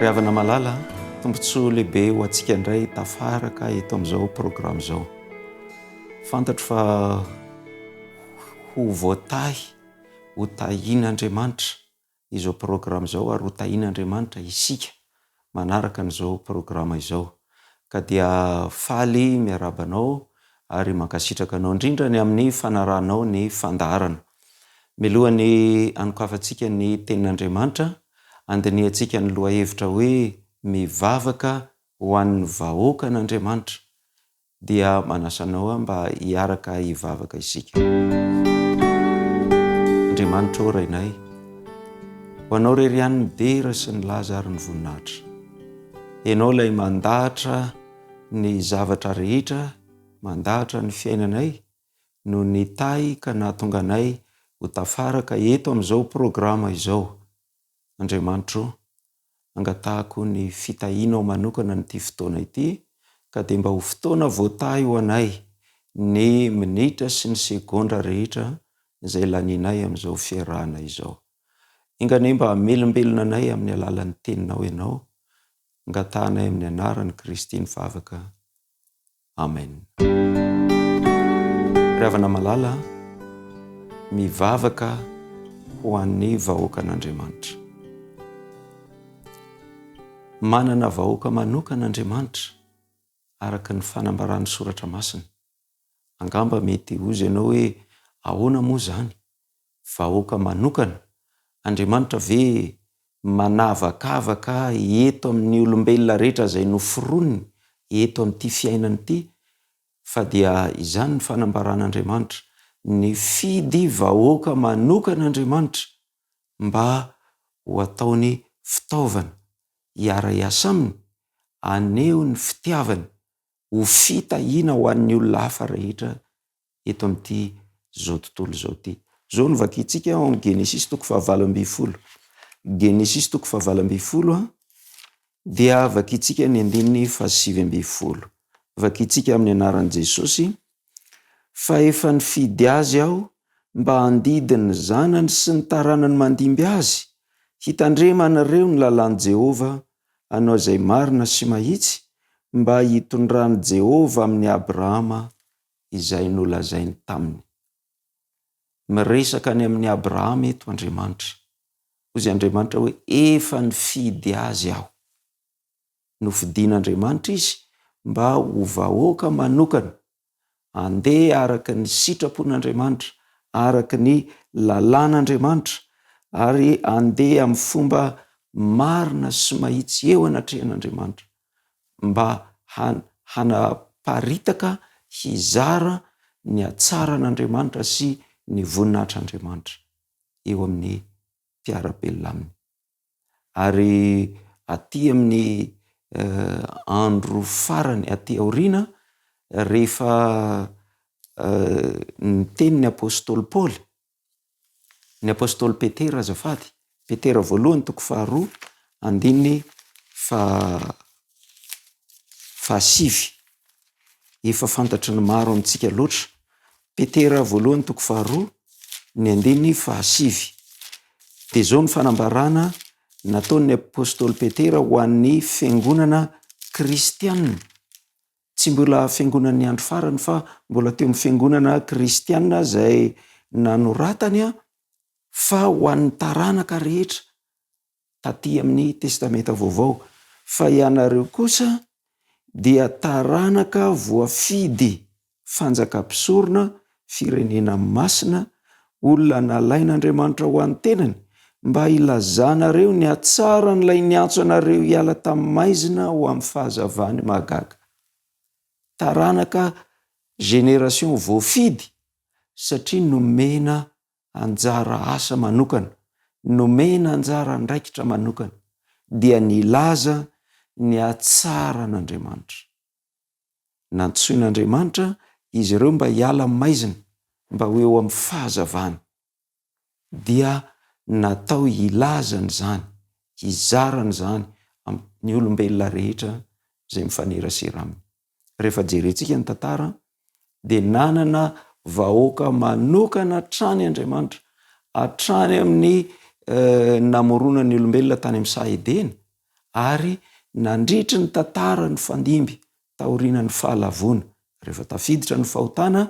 Ry havana malala, tombontsoa lehibe ho antsika indray tafaraka eto amin'izao programa izao. Fantatro fa ho voatahy, ho tahian'Andriamanitra izao programa izao ary ho tahian'Andriamanitra isika manaraka an'izao programa izao. Ka dia faly miarahaba anao ary mankasitraka anao indrindra ny amin'ny fanarahanao ny fandaharana. Mialohan'ny hanokafantsika ny Tenin'Andriamanitra, handinihantsika ny lohahevitra hoe Mivavaka ho an'ny vahoakan'Andriamanitra, dia manasa anao aho mba hiaraka hivavaka isika. Andriamanitra ô Rainay, ho Anao irery ihany ny dera sy ny laza ary ny voninahitra. Ianao ilay mandahatra ny zavatra rehetra, mandahatra ny fiainanay, no nitahy ka nahatonga anay ho tafaraka eto amin'izao programa izao. Andriamanitro o, angatahako ny fitahianao manokana an'ity fotoana ity ka dia mba ho fotoana voatahy ho anay ny minitra sy ny segondra rehetra izay lanianay amin'izao fiarahana izao. Enga anie mba hamelombelona anay amin'ny alalan'ny Teninao Ianao. Angatahanay amin'ny anaran'i Kristy ny vavaka. Amen. Ry havana malala a, mivavaka ho an'ny vahoakan'Andriamanitra. Manana vahoaka manokana Andriamanitra, araka ny fanambaran'ny Soratra Masina. Angamba mety hozy ianao hoe, ahoana moa izany? Vahoaka manokana? Andriamanitra ve manavakavaka eto amin'ny olombelona rehetra izay noforoniny eto amin'ity fiainana ity? Fa dia izany ny fanambaran'Andriamanitra, nifidy vahoaka manokana Andriamanitra mba ho ataony fitaovana hiara-hiasa aminy, haneho ny fitiavany ho fitahiana ho an'ny olona hafa rehetra eto amin'ity izao tontolo izao ity. Izao no vakintsika ao amin'ny Genesisy toko fahavalo ambin'ny folo. Genesisy toko fahavalo ambin'ny folo dia vakintsika ny andininy fahasivy ambin'ny folo. Vakintsika amin'ny anaran'i Jesosy, Fa efa nifidy azy aho mba handidy ny zanany sy ny taranany mandimby azy, hitandremanareo ny lalàn'i Jehovah hanao izay marina sy mahitsy, mba hitondran'i Jehovah amin'i Abrahama izay nolazainy taminy. Miresaka ny amin'i Abrahama eto Andriamanitra. Hoy Andriamanitra hoe, Efa nifidy azy aho. Nofidin'Andriamanitra izy mba ho vahoaka manokana, handeha araka ny sitrapon'Andriamanitra, araka ny lalàn'Andriamanitra, ary handeha amin'ny fomba marina sy mahitsy eo anatrehan'Andriamanitra, mba hanaparitaka, hizara ny hatsaran'Andriamanitra sy ny voninahitr'Andriamanitra eo amin'ny mpiara-belona aminy. Ary aty amin'ny andro farany aty aoriana, rehefa niteny ny apostoly Paoly, ny apostoly Petera azafady, Petera voalohany toko faharoa andininy fahasivy, efa fantatry ny maro amintsika loatra, Petera voalohany toko faharoa ny andininy fahasivy. Dia izao ny fanambarana nataon'ny apostoly Petera ho an'ny fiangonana kristianina. Tsy mbola fiangonan'ny andro farany fa mbola teo amin'ny fiangonana kristianina izay nanoratany fa ho an'ny taranaka rehetra taty amin'ny Testamenta Vaovao, fa ianareo kosa dia taranaka voafidy, fanjaka-mpisorona, firenena masina, olona nalain'Andriamanitra ho an'ny tenany, mba hilazanareo ny hatsaran'ilay niantso anareo hiala tamin'ny maizina ho amin'ny fahazavany mahagaga. Taranaka génération voafidy satria nomena anjara asa manokana, nomena anjara andraikitra manokana, dia nilaza ny hatsaran'Andriamanitra. Nantsoin'Andriamanitra izy ireo mba hiala amin'ny maizina, mba ho eo amin'ny fahazavany. Dia natao hilaza an'izany, hizara an'izany amin'ny olombelona rehetra izay mifanerasera aminy. Rehefa jerentsika ny tantara dia nanana vahoaka manokana hatrany Andriamanitra, hatrany amin'ny namoronany ny olombelona tany amin'ny saha Edena, Ary nandritry ny tantara nifandimby taorianan'ny fahalavoana, rehefa tafiditra ny fahotana,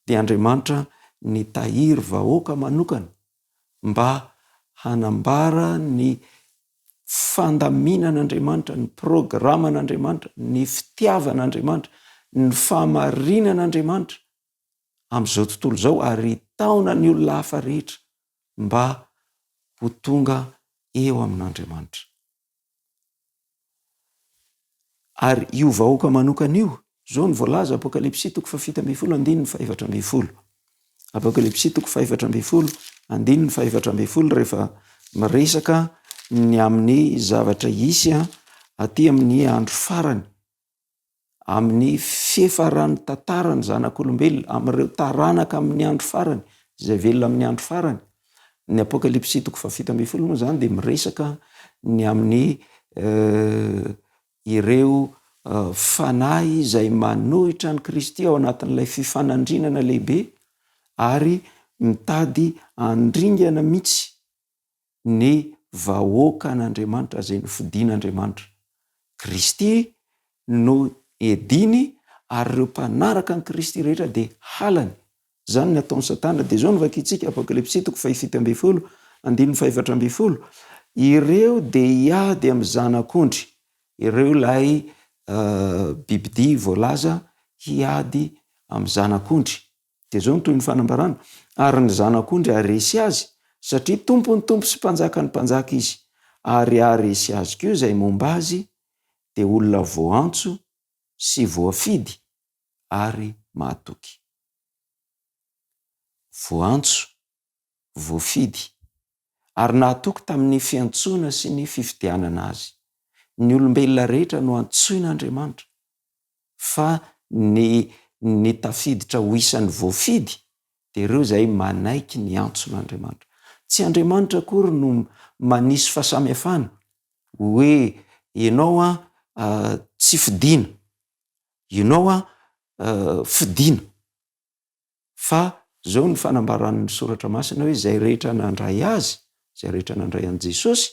dia Andriamanitra nitahiry vahoaka manokana mba hanambara ny fandaminan'Andriamanitra, ny programan'Andriamanitra, ny fitiavan'Andriamanitra, ny fahamarinan'Andriamanitra amin'izao tontolo izao ary hitaona ny olona hafa rehetra mba ho tonga eo amin'Andriamanitra. Ary io vahoaka manokana io, izao no voalaza, Apokalypsy toko fahafito ambin'ny folo andininy fahefatra ambin'ny folo. Apokalypsy toko fahefatra ambin'ny folo andininy fahefatra ambin'ny folo rehefa miresaka ny amin'ny zavatra hisy aty amin'ny andro farany. amin'ny fiefaran'ny tantaran'ny zanak'olombelona, amin'ireo taranaka amin'ny andro farany, izay velona amin'ny andro farany. Ny Apokalypsy toko fahafito ambin'ny folo moa izany dia miresaka ny amin'ny ireo fanahy izay manohitra an'i Kristy ao anatin'ilay fifanandrinana lehibe ary mitady handringana mihitsy ny vahoakan'Andriamanitra izay nofidin'Andriamanitra. Kristy no ediny ary ireo mpanaraka an'i Kristy rehetra dia halany. Izany ny ataon'i Satana. Dia izao no vakintsika, Apokalypsy toko fahafito ambin'ny folo, andininy fahefatra ambin'ny folo, Ireo dia hiady amin'ny Zanak'ondry. Ireo ilay bibidia voalaza hiady amin'ny Zanak'ondry. Dia izao no tohin'ny fanambarana, Ary ny Zanak'ondry haharesy azy, satria Tompon'ny tompo sy Mpanjakan'ny mpanjaka Izy, ary haharesy azy koa izay momba Azy, dia olona voaantso sy voafidy ary mahatoky. Voaantso, voafidy, ary nahatoky tamin'ny fiantsoana sy ny fifidianana azy. Ny olombelona rehetra no antsoin'Andriamanitra, fa ny ny tafiditra ho isan'ny voafidy dia ireo izay manaiky ny antson'Andriamanitra. Tsy Andriamanitra akory no manisy fahasamihafana hoe ianao an tsy fidiana, ianao an fidiana. Fa izao no fanambaran'ny Soratra Masina hoe izay rehetra nandray Azy, izay rehetra nandray an'i Jesosy,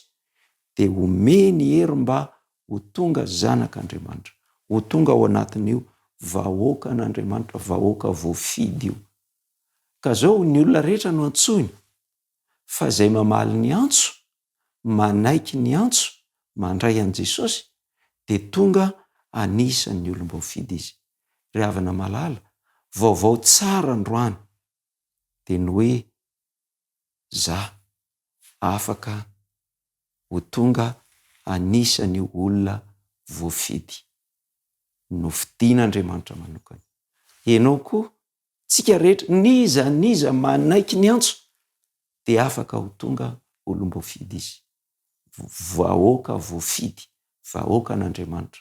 dia omeny hery mba ho tonga zanak'Andriamanitra, ho tonga ao anatin'io vahoakan'Andriamanitra, vahoaka voafidy io. Ka izao, ny olona rehetra no antsoina, fa izay mamaly ny antso, manaiky ny antso, mandray an'i Jesosy, dia tonga anisan'ny olom-boafidy izy. Ry havana malala, vaovao tsara androany dia ny hoe za afaka ho tonga anisan'io olona voafidy, nofidin'Andriamanitra manokana. Ianao koa, tsika rehetra, n'iza n'iza manaiky ny antso dia afaka ho tonga olom-boafidy izy. Vahoaka voafidy, vahoakan'Andriamanitra.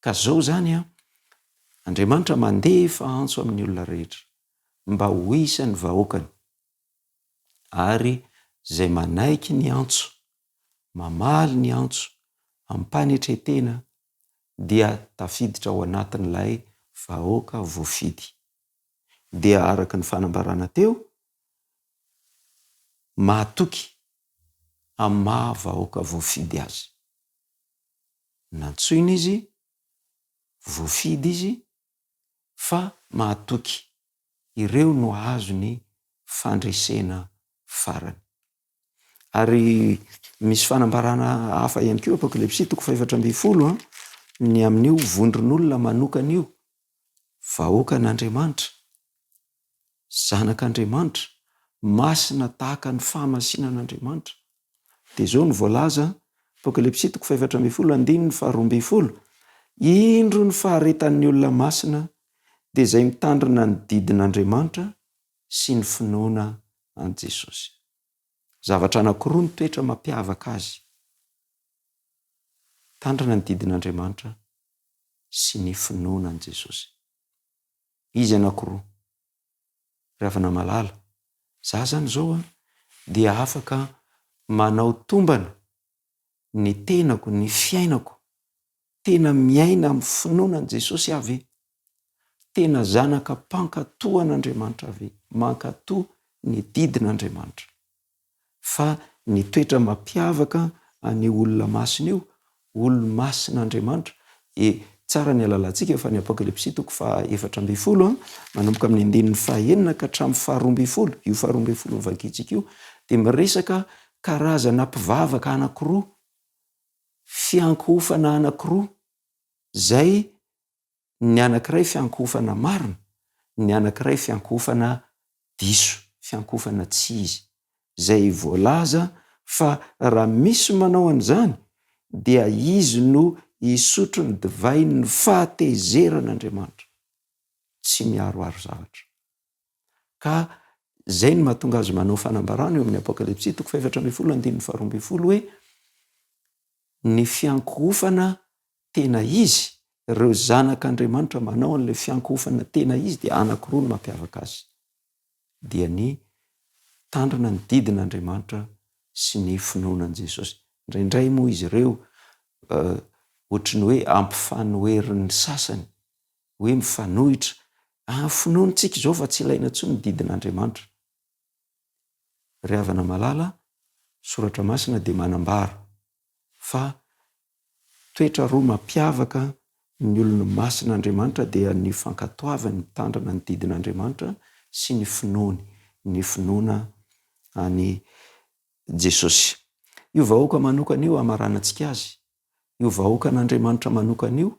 Ka zao zany an, Andriamanitra mandefa antso amin'ny olona rehetra mba ho isan'ny vahoakany, ary zay manaiky ny antso, mamaly ny antso amim-panetren-tena dia tafiditra ao anatin'ilay vahoaka voafidy. Dia araka ny fanambarana teo, mahatoky amin'ny maha vahoaka voafidy azy. Nantsoina izy, voafidy izy, fa mahatoky. Ireo no hahazo ny fandresena farany. Ary misy fanambarana hafa ihany koa, Apokalypsy toko fahefatra ambin'ny folo, ny amin'io vondron'olona manokana io, vahoakan'Andriamanitra. Zanak'Andriamanitra, masina tahaka ny fahamasinan'Andriamanitra. Dia izao no voalaza, Apokalypsy toko fahefatra ambin'ny folo andininy faharoa ambin'ny folo, Indro ny faharetan'ny olona masina, dia izay mitandrina ny didin'Andriamanitra sy ny finoana an'i Jesosy. Zavatra anankiroa ny toetra mampiavaka azy, mitandrina ny didin'Andriamanitra sy ny finoana an'i Jesosy. Izy anankiroa. Ry havana malala, za zany zao an, dia afaka manao tombana ny tenako, ny fiainako, tena miaina amin'ny finoana an'i Jesosy aho ve? Tena zanaka mpankato an'Andriamanitra ve? Mankato ny didin'Andriamanitra. Fa ny toetra mampiavaka an'io olona masina io, Olo-masin'Andriamanitra. E, tsara ny halalantsika fa ny Apokalypsy toko faha 14, manomboka amin'ny andininy faha enina ka hatramin'ny faha 12, io faha 12 novakintsika io, dia miresaka karazana mpivavaka anankiroa, fiankohofana anankiroa, izay ny anankiray fiankohofana marina, ny anankiray fiankohofana diso, fiankohofana tsy izy, izay voalaza fa raha misy manao an'izany dia izy no hisotro ny divain'ny fahatezeran'Andriamanitra, tsy miharoharo zavatra. Ka izay no mahatonga azy manao fanambarana eo amin'ny Apokalypsy toko faha-14 andininy faha-12 hoe ny fiankohofana tena izy, ireo zanak'Andriamanitra manao an'ilay fiankohofana tena izy dia anankiroa no mampiavaka azy, dia ny mitandrina ny didin'Andriamanitra sy ny finoana an'i Jesosy. Indraindray moa izy ireo ohatry ny hoe ampifanoherin'ny sasany, hoe mifanohitra, ah, finoantsika izao fa tsy ilaina intsony ny didin'Andriamanitra. Ry havana malala, Soratra Masina dia manambara fa toetra roa mampiavaka ny olona masina Andriamanitra dia ny fankatoavany mitandrina ny didin'Andriamanitra sy ny finoany, ny finoana an'i Jesosy. Io vahoaka manokana io hamaranantsika azy, io vahoakan'Andriamanitra manokana io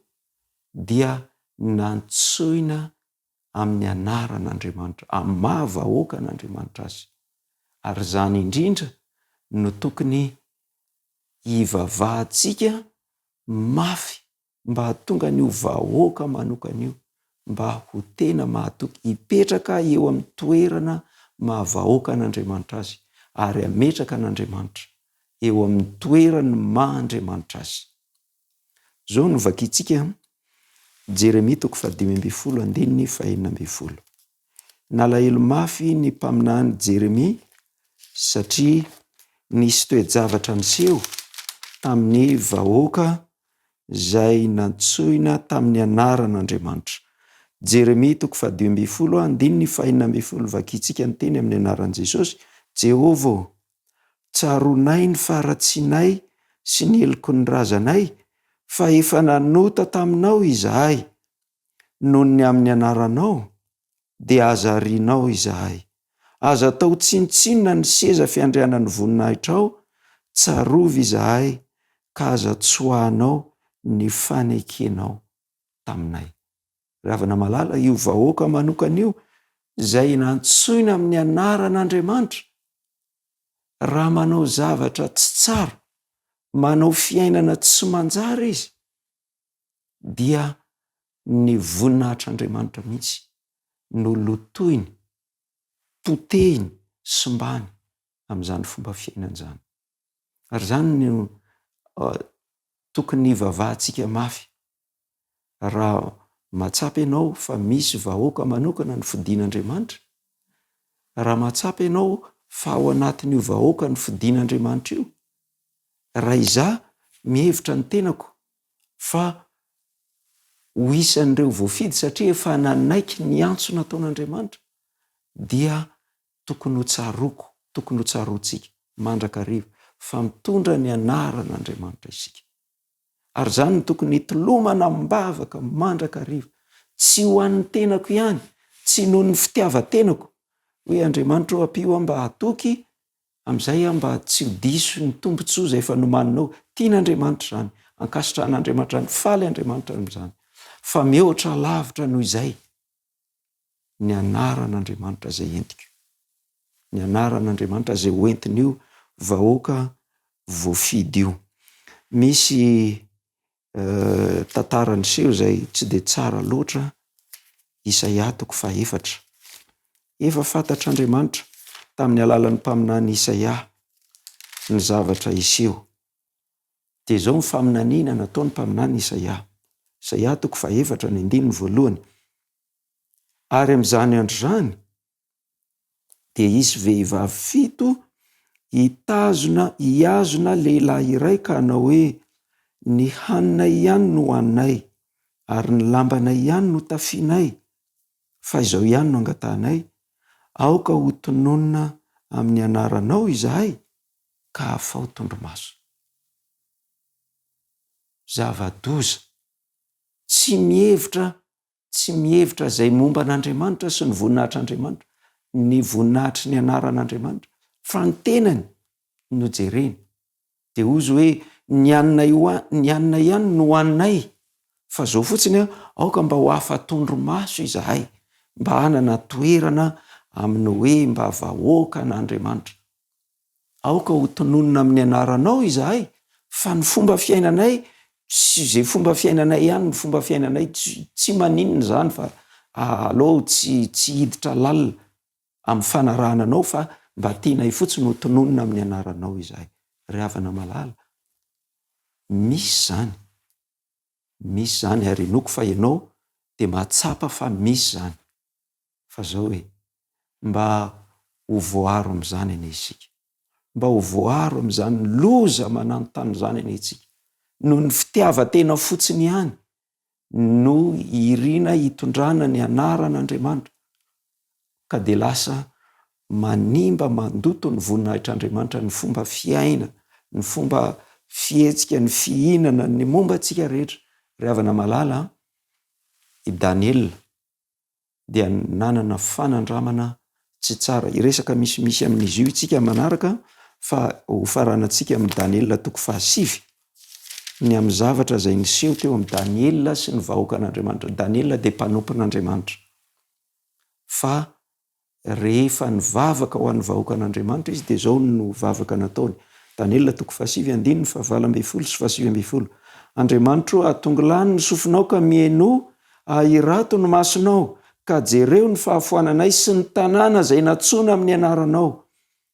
dia nantsoina amin'ny anaran'Andriamanitra, amin'ny maha vahoakan'Andriamanitra azy. Ary izany indrindra no tokony hivavahantsika mafy mba hahatonga an'io vahoaka manokana io mba ho tena mahatoky, hipetraka eo amin'ny toerana maha vahoakan'Andriamanitra azy ary hametraka an'Andriamanitra eo amin'ny toerany maha Andriamanitra azy. Izao no vakintsika, Jeremia toko fahadimy ambin'ny folo andininy fahenina ambin'ny folo. Nalahelo mafy ny mpaminany Jeremia satria nisy toe-javatra niseho tamin'ny vahoaka izay nantsoina tamin'ny anaran'Andriamanitra. Jeremia toko fahadimy ambin'ny folo andininy fahenina ambin'ny folo vakintsika ny teny amin'ny anaran'i Jesosy, Jehovah ô, Tsaroanay ny faharatsianay sy ny heloky ny razanay, fa efa nanota taminao izahay. Noho ny amin'ny anaranao, dia aza arianao izahay. Aza atao tsinontsinona ny seza fiandrianan'ny voninahitrao, tsarovy izahay, ka aza tsoahanao ny fanekenao taminay. Ry havana malala, io vahoaka manokana io, izay nantsoina amin'ny anaran'Andriamanitra, raha manao zavatra tsy tsara, manao fiainana tsy manjary izy, dia ny voninahitr'Andriamanitra mihitsy no lotoiny, potehiny, simbany amin'izany fomba fiainana izany. Ary izany no tokony hivavahantsika mafy. Raha mahatsapa ianao fa misy vahoaka manokana nofidin'Andriamanitra, raha mahatsapa ianao fa ao anatin'io vahoaka nofidin'Andriamanitra io, raha izaho mihevitra ny tenako fa ho isan'ireo voafidy satria efa nanaiky ny antso nataon'Andriamanitra, dia tokony ho tsaroako, tokony ho tsaroantsika mandrakariva fa mitondra ny anaran'Andriamanitra isika. Ary izany no tokony hitolomana amim-bavaka mandrakariva, tsy ho an'ny tenako ihany, tsy noho ny fitiavan-tenako, hoe Andriamanitra ô ampio aho mba hatoky, amin'izay aho mba tsy ho diso ny tombontsoa izay efa nomaninao. Tian'Andriamanitra izany, ankasitrahan'Andriamanitra izany, faly Andriamanitra amin'izany. Fa mihoatra lavitra noho izay ny anaran'Andriamanitra izay entiko, ny anaran'Andriamanitra izay ho entin'io vahoaka voafidy io. Misy tantara niseho izay tsy dia tsara loatra, Isaia toko fahefatra. Efa fantatr'Andriamanitra tamin'ny alalan'ny mpaminany Isaia ny zavatra hiseho. Dia izao ny faminaniana nataon'ny mpaminany Isaia. Isaia toko fahefatra ny andininy voalohany. Ary amin'izany andro izany dia hisy vehivavy fito hitazona hihazona lehilahy iray ka hanao hoe, Ny haninay ihany no hohaninay, ary ny lambanay ihany no tafianay, fa izao ihany no angatahanay, aoka ho tononina amin'ny anaranao izahay, ka afaho tondromaso. Zava-doza. Tsy mihevitra, tsy mihevitra izay momba an'Andriamanitra sy ny voninahitr'Andriamanitra, ny voninahitry ny anaran'Andriamanitra, fa ny tenany no jereny. Dia hozy hoe ny anay ho ny anay ihany no hohaninay, fa izao fotsiny an, aoka mba ho afa-tondro-maso izahay, mba hanana toerana amin'ny hoe mba vahoakan'Andriamanitra. Aoka ho tononina amin'ny anaranao izahay, fa ny fomba fiainanay, tsy izay fomba fiainanay ihany ny fomba fiainanay, tsy tsy maninona izany fa aleo tsy tsy hiditra lalina amin'ny fanarahana anao fa mba tianay fotsiny ho tononina amin'ny anaranao izahay. Ry havana malala, misy izany, misy izany ary inoako fa ianao dia mahatsapa fa misy izany. Fa zao e, mba ho voaaro amin'izany anie isika. Mba ho voaaro amin'izany loza mananontanona izany anie isika. Noho ny fitiavan-tena fotsiny ihany no irina hitondrana ny anaran'Andriamanitra, ka dia lasa manimba, mandoto ny voninahitr'Andriamanitra, ny fomba fiaina, ny fomba fihetsika, ny fihinana, ny momba antsika rehetra. Ry havana malala a, i Daniela dia nanana fanandramana tsy tsara. Hiresaka misimisy amin'izy io isika manaraka fa hofaranantsika amin'i Daniela toko fahasivy ny amin'ny zavatra izay niseho teo amin'i Daniela sy ny vahoakan'Andriamanitra. Daniela dia mpanompon'Andriamanitra. Fa Rehefa nivavaka ho an'ny vahoakan'Andriamanitra izy, dia izao no vavaka nataony, Daniela toko fahasivy andininy fahavalo ambin'ny folo sy fahasivy ambin'ny folo, Andriamanitro ô, atongilano ny sofinao ka mihainoa, ahirato ny masonao, ka jereo ny fahafoananay sy ny tanàna izay nantsoina amin'ny anaranao,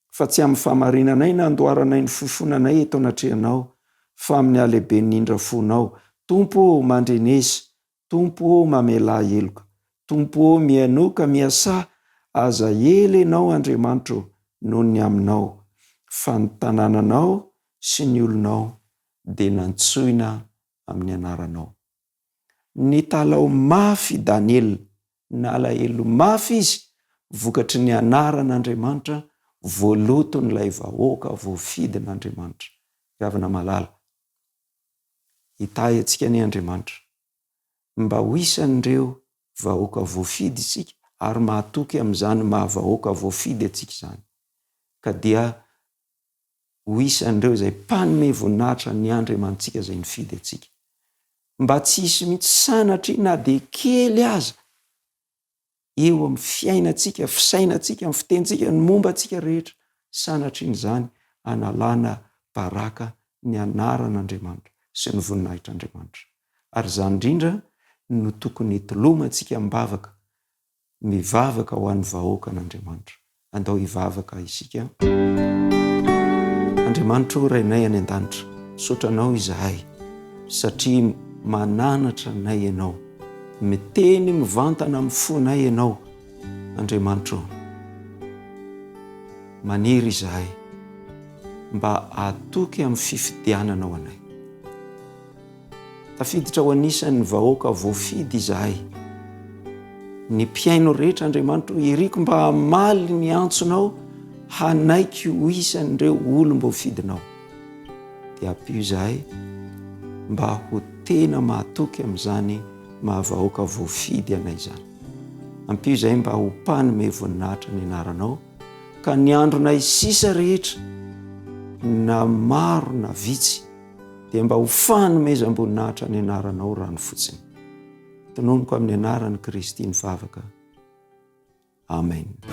fa tsy amin'ny fahamarinanay nandoaranay ny fifonanay eto anatrehanao, fa amin'ny halehiben'ny indra fonao. Tompo ô, mandrenesa, Tompo ô mamelà heloka. Tompo ô mihainoa ka miasà, aza ela Ianao Andriamanitro noho ny aminao, fa ny tanànanao sy ny olonao dia nantsoina amin'ny anaranao. Nitalaho mafy i Daniela, nalahelo mafy izy vokatry ny anaran'Andriamanitra voaloton'ilay vahoaka voafidin'Andriamanitra. Ry havana malala, Hitahy antsika anie Andriamanitra mba ho isan'ireo vahoaka voafidy isika ary mahatoky amin'izany maha vahoaka voafidy antsika izany ka dia ho isan'ireo izay mpanome voninahitra ny Andriamanitsika izay nifidy antsika. Mba tsy hisy mihitsy sanatria na dia kely aza eo amin'ny fiainantsika, fisainantsika, ny fitenintsika, ny momba antsika rehetra, sanatrian'izany hanalana baraka ny anaran'Andriamanitra sy ny voninahitr'Andriamanitra. Ary izany indrindra no tokony hitolomantsika am-bavaka, mivavaka ho an'ny vahoakan'Andriamanitra. Andao hivavaka isika. Andriamanitra o, Rainay any an-danitra, misaotra Anao izahay satria mananatra anay Ianao. Miteny mivantana amin'ny fonay Ianao, Andriamanitra o. Maniry izahay mba hatoky amin'ny fifidiananao anay. Tafiditra ho anisan'ny vahoaka voafidy izahay. Ny mpihaino rehetra, Andriamanitra o, iriko mba hamaly ny antsonao hanaiky ho isan'ireo olom-boafidinao. Dia ampio izahay mba ho tena mahatoky amin'izany maha vahoaka voafidy anay izany. Ampio izahay mba ho mpanome voninahitra ny anaranao, ka ny andronay sisa rehetra, na maro na vitsy, dia mba ho fanomezam-boninahitra ny anaranao rano fotsiny. Tononiko amin'ny anaran'i Kristy ny vavaka. Amen.